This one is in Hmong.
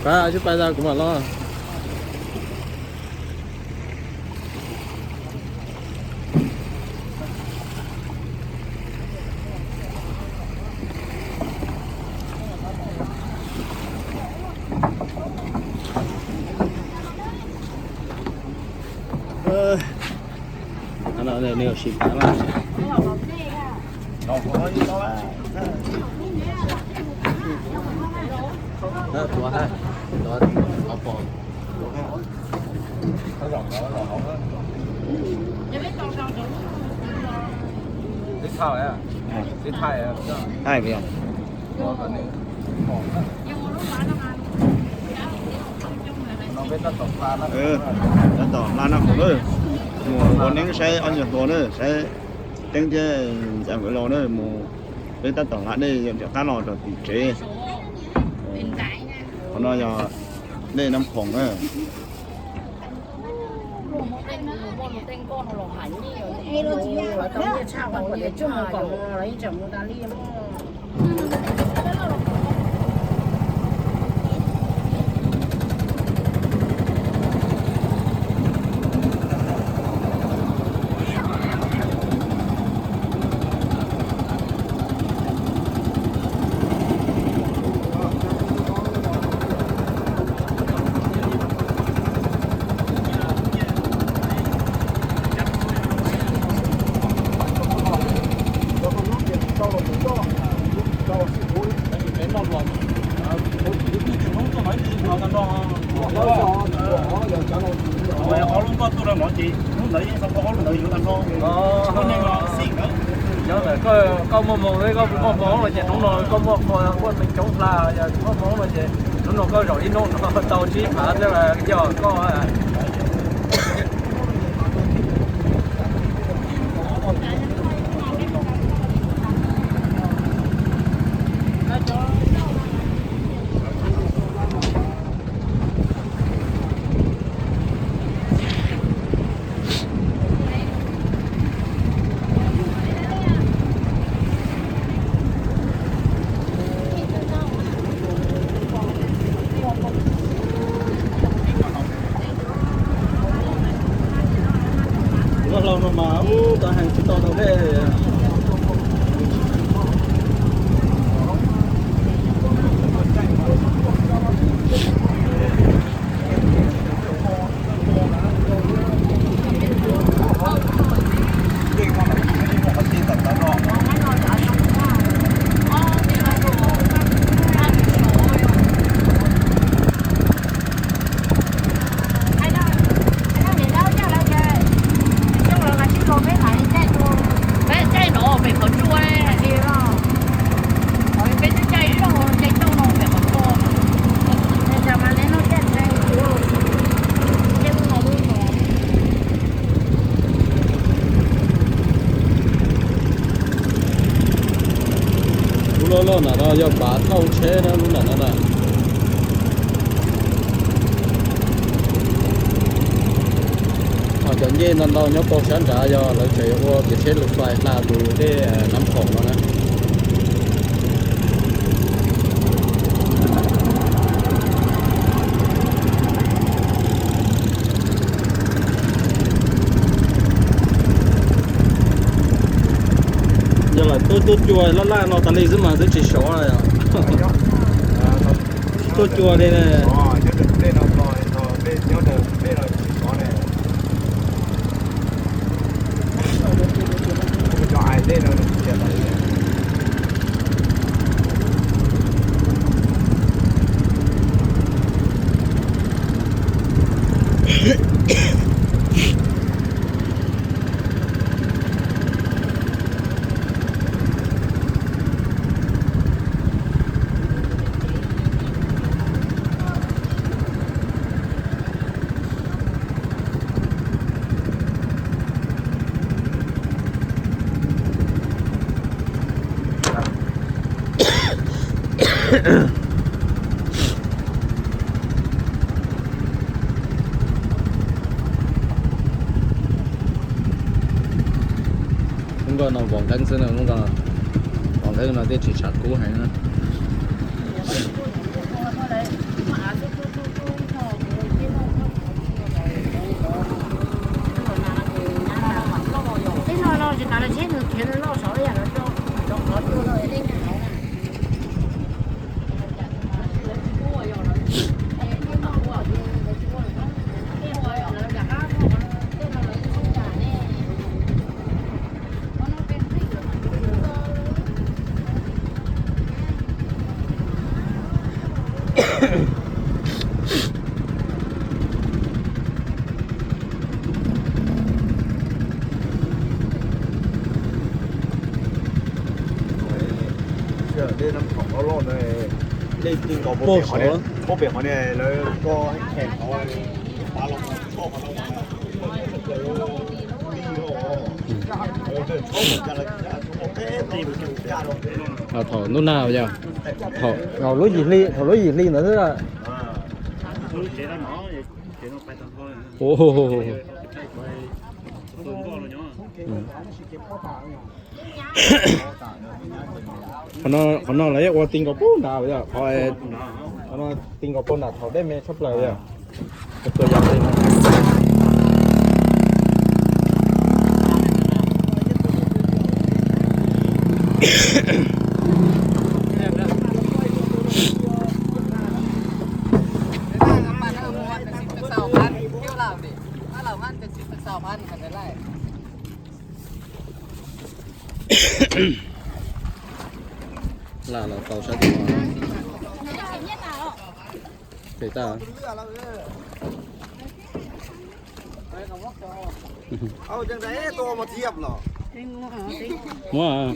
Pab tsis pab tau kuv mam los. Nws siv pab na. Tuav ha, tuav qhov pom. Thaij video. Tab tom hla no qhov na, mus ua neeb saib ob nyuag hluas na, saib Teeb thiab Ntxawm nkawd los na, mus peb tab tom hla dej yog nram qab los rau tim tsev. Qhov no yog dej Nab Khoom na. Qhov lub nkoj tuaj rau no ces lub ntawd yeej tau pom ob lub ntawd yuav tag nrho. Koj muaj hmoo, koj muaj hmoo no ces hnub no koj muaj qhua muaj neeg coob hla, yog muaj hmoo no ces hnub no koj zaum ib hnub no tau tsib phav thiab yog koj. Vaj laug no mas ub, tau heev tsis tau tau dej. Peb caij no pem qhov tsua. Peb twb caij zog caij tauj no pem qhov tsua. Lub loj loj ntawm no yog pav thauj tsheb na, lub ntawm no na. Ho cov ncej ntau ntau nyob puag sab nrad yog lawv tseem yuav ua kev tsheb lus fais hla tus dej Nab Khoom no na. Yog lawv tuaj tuaj cua laj laj no tas li xwb mas twb tsis sov. Tuaj cua li ne. Hnub no vov nqeeb xwb na, hnub no vov nqeeb no thiaj tsis tshav kub heev na. Thaum ntuj nag yog, thaum lub yim hli, thaum lub yim hli ntawd xwb. Qhov no, qhov no lawv ua ti nkaus pub nrad, qhov no ti nkaus pub nrad thaum dej me tshaj plaws yog. Lam los tau sab tim no. Pem tas. Muab.